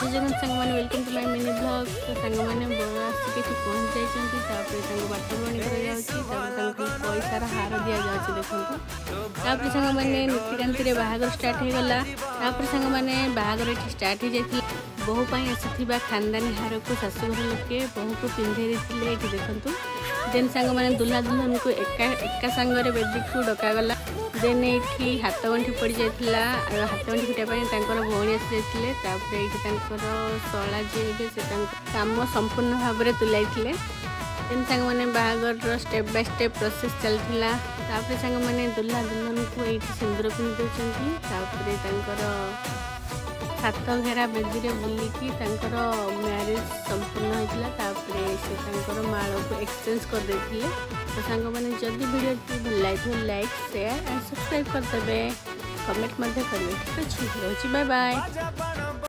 ଜୟ ଜଗନ୍ନାଥ ସାଙ୍ଗମାନେ, welcome to my mini vlog। ତ ସାଙ୍ଗମାନେ, ବର ଆସିକି ଏଠି ପହଞ୍ଚି ଯାଇଛନ୍ତି। ତାପରେ ତାଙ୍କୁ ବାଟବରଣୀ କରାଯାଉଛି। ତାପରେ ତାଙ୍କୁ ଖାଲି ପଇସାର ହାର ଦିଆଯାଉଛି, ଦେଖନ୍ତୁ। ତାପରେ ସାଙ୍ଗମାନେ, ନୀତିକାନ୍ତିରେ ବାହାଘର ଷ୍ଟାର୍ଟ ହେଇଗଲା। ତାପରେ ସାଙ୍ଗମାନେ, ବାହାଘର ଏଠି ଷ୍ଟାର୍ଟ ହେଇଯାଇଥିଲା। ବୋହୂ ପାଇଁ ଆସିଥିବା ଖାନଦାନୀ ହାରକୁ ଶାଶୁଘର ଲୋକେ ବୋହୂକୁ ପିନ୍ଧେଇ ଦେଇଥିଲେ, ଏଠି ଦେଖନ୍ତୁ। ଦେନ୍ ସାଙ୍ଗମାନେ, ଦୁଲ୍ହା ଦୁଲ୍ହନକୁ ଏକା ଏକା ସାଙ୍ଗରେ ବେଦୀକୁ ଡକାଗଲା। ଦେନ୍ ଏଇଠି ହାତ ଗଣ୍ଠି ପଡ଼ିଯାଇଥିଲା ଆଉ ହାତ ଗଣ୍ଠି ଫିଟିବା ପାଇଁ ତାଙ୍କର ଭଉଣୀ ଆସିଯାଇଥିଲେ। ତାପରେ ଏଇଠି ତାଙ୍କର ଶଳା ଯିଏ ହେବେ, ସେ ତାଙ୍କ କାମ ସମ୍ପୂର୍ଣ୍ଣ ଭାବରେ ତୁଲାଇଥିଲେ। ଦେନ୍ ସାଙ୍ଗମାନେ, ବାହାଘରର ଷ୍ଟେପ୍ ବାଇ ଷ୍ଟେପ୍ ପ୍ରୋସେସ୍ ଚାଲିଥିଲା। ତାପରେ ସାଙ୍ଗମାନେ, ଦୁଲ୍ହା ଦୁଲ୍ହନକୁ ଏଇଠି ସିନ୍ଦୁର ପିନ୍ଧି ଦେଉଛନ୍ତି। ତାପରେ ତାଙ୍କର ସାତ ଘେରା ବେଦୀରେ ବୁଲିକି ତାଙ୍କର ମ୍ୟାରେଜ୍ ସମ୍ପୂର୍ଣ୍ଣ ହୋଇଥିଲା। ତାପରେ ସେ ତାଙ୍କର ମାଳକୁ ଏକ୍ସଚେଞ୍ଜ କରିଦେଇଥିଲେ। ତ ସାଙ୍ଗମାନେ, ଯଦି ଭିଡ଼ିଓଟି ଭଲ ଲାଗିଥିବ, ଲାଇକ୍, ସେୟାର ଆଣ୍ଡ ସବସ୍କ୍ରାଇବ୍ କରିଦେବେ, କମେଣ୍ଟ ମଧ୍ୟ କରିବେ। ଠିକ୍ ଅଛି, ରହୁଛି, ବାଏ ବାଏ।